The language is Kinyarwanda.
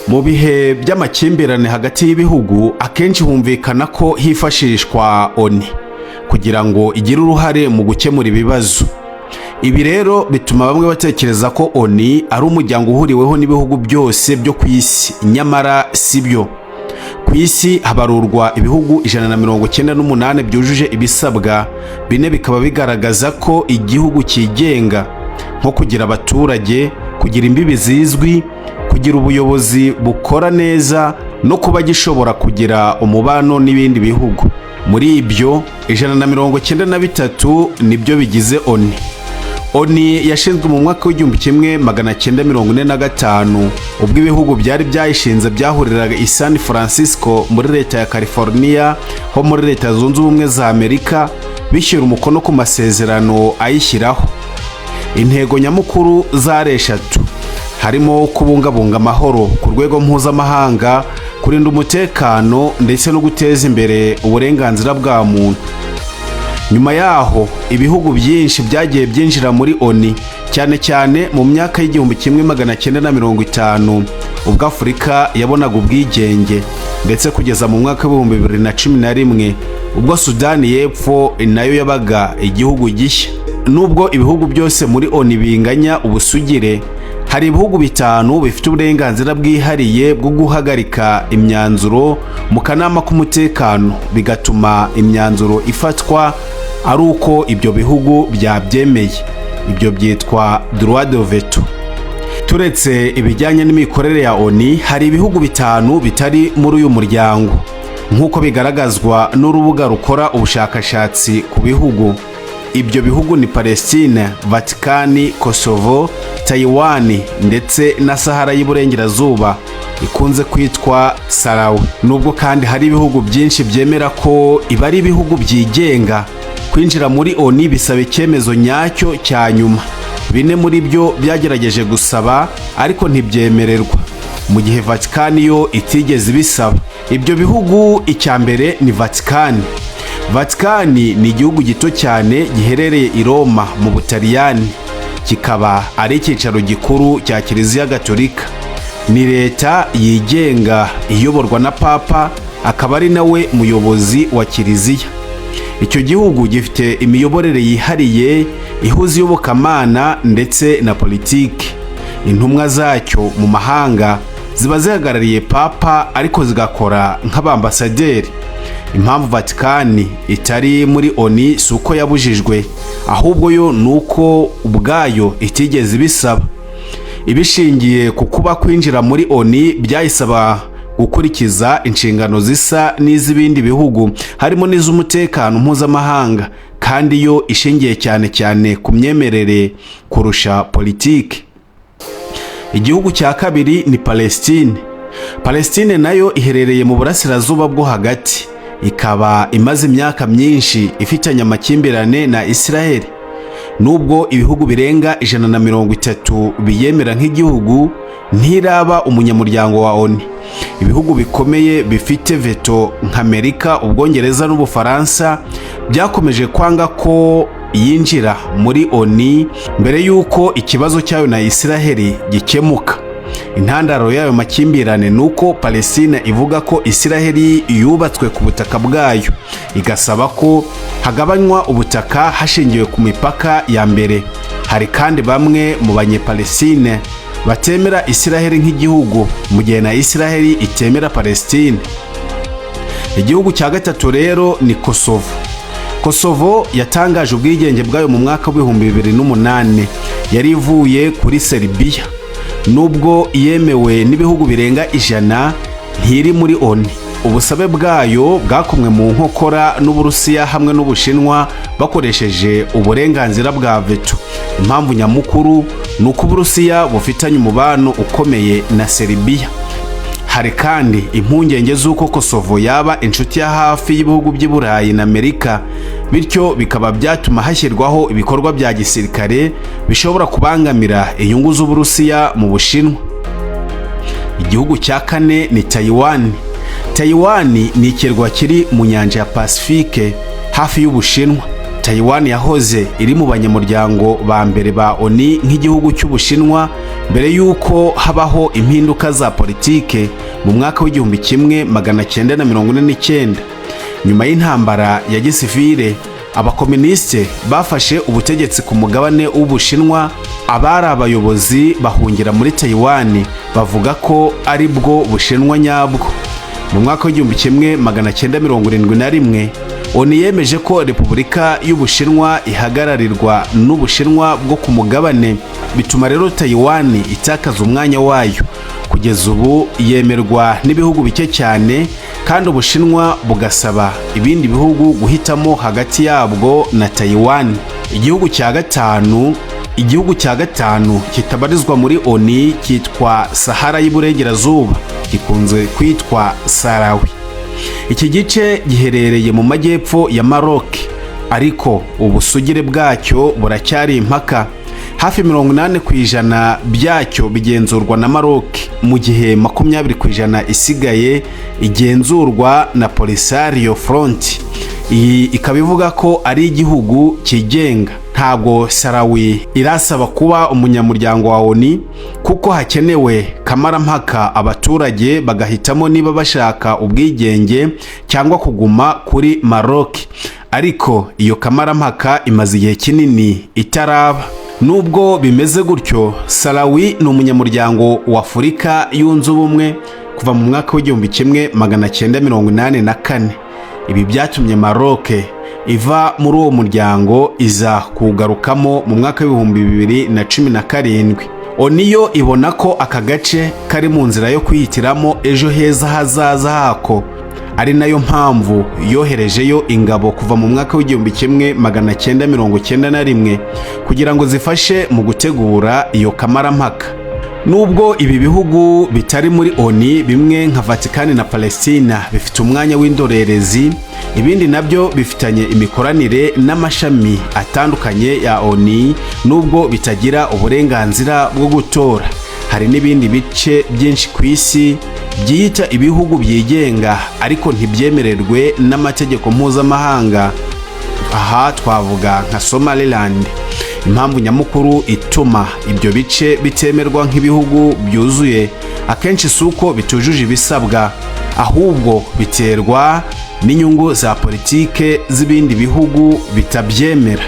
Mu bihe by'amakimbirane hagati y'ibihugu, akenshi humvikana ko hifashishwa ONU kugira ngo igire uruhare mu gukemura ibibazo. Ibi rero bituma bamwe batekereza ko ONU ari umuryango uhuriweho n'ibihugu byose byo ku isi, nyamara si byo. Ku isi habarurwa ibihugu 198 byujuje ibisabwa bine, bikaba bigaragaza ko igihugu cyigenga, nko kugira abaturage, kugira imbibi zizwi, kugira ubuyobozi bukora neza no kuba gishobora kugira umubano n'ibindi bihugu. Muri ibyo, 193 nibyo bigize ONU. ONU yashinzwe mu mwaka w'1945, ubwo ibihugu byari byayishinze byahuriraga i San Francisco muri leta ya California ho muri Leta Zunze Ubumwe za Amerika, bishyira umukono ku masezerano ayishyiraho. Intego nyamukuru zari eshatu, harimo kubungabunga amahoro ku rwego mpuzamahanga, kurinda umutekano ndetse no guteza imbere uburenganzira bwa muntu. Nyuma yaho ibihugu byinshi byagiye byinjira muri ONU, cyane cyane mu myaka y'1950, ubwo Afurika yabonaga ubwigenge, ndetse kugeza mu mwaka w'2011, ubwo Sudani y'Epfo nayo yabaga igihugu gishya. Nubwo ibihugu byose muri ONU binganya ubusugire, hari ibihugu bitanu bifite uburenganzira bwihariye bwo guhagarika imyanzuro mu kanama k'umutekano, bigatuma imyanzuro ifatwa ari uko ibyo bihugu byabyemeye. Ibyo byitwa droit de veto. Turetse ibijyanye n'imikorere ya ONU, hari ibihugu bitanu bitari muri uyu muryango, nk'uko bigaragazwa n'urubuga rukora ubushakashatsi ku bihugu. Ibyo bihugu ni Palestine, Vatikani, Kosovo, Tayiwani ndetse na Sahara y'Iburengerazuba ikunze kwitwa Sahrawi. Nubwo kandi hari ibihugu byinshi byemera ko iba ari ibihugu byigenga, kwinjira muri ONU bisaba icyemezo nyacyo cya nyuma. Bine muri byo byagerageje gusaba ariko ntibyemererwa, mu gihe Vatikani yo itigeze ibisaba. Ibyo bihugu, icya mbere ni Vatikani. Vatikani ni igihugu gito cyane giherereye i Roma mu Butaliyani, kikaba ari icyicaro gikuru cya Kiliziya Gatolika. Ni leta yigenga iyoborwa na Papa, akaba ari nawe muyobozi wa kiliziya. Icyo gihugu gifite imiyoborere yihariye ihuza iyobokamana ndetse na politiki. Intumwa zacyo mu mahanga ziba zihagarariye Papa, ariko zigakora nk'abambasaderi. Impamvu Vatikani itari muri ONU si uko yabujijwe, ahubwo yo ni uko ubwayo itigeze ibisaba, ibishingiye ku kuba kwinjira muri ONU byayisaba gukurikiza inshingano zisa n'iz'ibindi bihugu, harimo n'iz'umutekano mpuzamahanga, kandi yo ishingiye cyane cyane ku myemerere kurusha politiki. Igihugu cya kabiri ni Palestine. Palestine nayo iherereye mu Burasirazuba bwo Hagati, ikaba imaze imyaka myinshi ifitanye amakimbirane na Israel. Nubwo ibihugu birenga 130 biyemera nk'igihugu, ntiraba umunyamuryango wa ONU. Ibihugu bikomeye bifite veto nka Amerika, Ubwongereza n'Ubufaransa byakomeje kwanga ko yinjira muri ONU mbere y'uko ikibazo cyayo na Israel gikemuka. Intandaro y'ayo makimbirane ni uko Palestine ivuga ko Israel yubatswe ku butaka bwayo, igasaba ko hagabanywa ubutaka hashingiwe ku mipaka ya mbere. Hari kandi bamwe mu Banyepalestine batemera Israel nk'igihugu, mu gihe na Israel itemera Palestine. Igihugu cya gatatu rero ni Kosovo. Kosovo yatangaje ubwigenge bwayo mu mwaka w'2008, yari ivuye kuri Serbia. Nubwo yemewe n'ibihugu birenga 100, ntiri muri ONU. Ubusabe bwayo bwakomwe mu nkokora n'Uburusiya hamwe n'Ubushinwa bakoresheje uburenganzira bwa veto. Impamvu nyamukuru ni uko Uburusiya bufitanye umubano ukomeye na Serbia. Hari kandi impungenge z'uko Kosovo yaba inshuti ya hafi y'ibihugu by'i Burayi na Amerika, bityo bikaba byatuma hashyirwaho ibikorwa bya gisirikare bishobora kubangamira inyungu z'Uburusiya mu Bushinwa. Igihugu cya kane ni Tayiwani. Tayiwani ni ikirwa kiri mu nyanja ya Pasifike hafi y'Ubushinwa. Taiwan yahoze iri mu banyamuryango ba mbere ba ONU nk'igihugu cy'Ubushinwa, mbere y'uko habaho impinduka za politike mu mwaka w'1949. Nyuma y'intambara ya gisivile, abakominisite bafashe ubutegetsi ku mugabane w'Ubushinwa. Abari abayobozi bahungira muri Taiwan, bavuga ko ari bwo Bushinwa nyabwo. Mu mwaka w'1971, ONU yemeje ko Repubulika y'Ubushinwa ihagararirwa n'Ubushinwa bwo ku mugabane, bituma rero Taiwan itakaza umwanya wayo. Kugeza ubu yemerwa n'ibihugu bike cyane, kandi Ubushinwa bugasaba ibindi bihugu guhitamo hagati yabwo na Taiwan. Igihugu cya gatanu kitabarizwa muri ONU cyitwa Sahara y'Iburengerazuba, gikunze kwitwa Sahrawi. Iki gice giherereye mu majyepfo ya Maroc, ariko ubusugire bwacyo buracyari impaka. Hafi 80% byacyo bigenzurwa na Maroc, mu gihe 20% isigaye igenzurwa na Polisario Front. Iyi ikaba ivuga ko ari igihugu cyigenga. Ntabwo Sahrawi irasaba kuba umunyamuryango wa ONU, kuko hakenewe kamarampaka, abaturage bagahitamo niba bashaka ubwigenge cyangwa kuguma kuri Maroc. Ariko iyo kamarampaka imaze igihe kinini itaraba. Nubwo bimeze gutyo, Sahrawi ni umunyamuryango wa Afurika Yunze Ubumwe kuva mu mwaka w'1984. Ibi byatumye Maroc iva muri uwo muryango, iza kuwugarukamo mu mwaka w'2017. ONU yo ibona ko aka gace kari mu nzira yo kwihitiramo ejo heza hazaza hako, ari nayo mpamvu yoherejeyo ingabo kuva mu mwaka w'1991 kugira ngo zifashe mu gutegura iyo kamarampaka. Nubwo ibi bihugu bitari muri ONU, bimwe nka Vatikani na Palestina bifite umwanya w'indorerezi, ibindi nabyo bifitanye imikoranire n'amashami atandukanye ya ONU nubwo bitagira uburenganzira bwo gutora. Hari n'ibindi bice byinshi ku isi byiyita ibihugu byigenga ariko ntibyemererwe n'amategeko mpuzamahanga. Aha twavuga nka Somaliland. Impamvu nyamukuru ituma ibyo bice bitemerwa nk'ibihugu byuzuye akenshi si uko bitujuje ibisabwa, ahubwo biterwa n'inyungu za politike z'ibindi bihugu bitabyemera.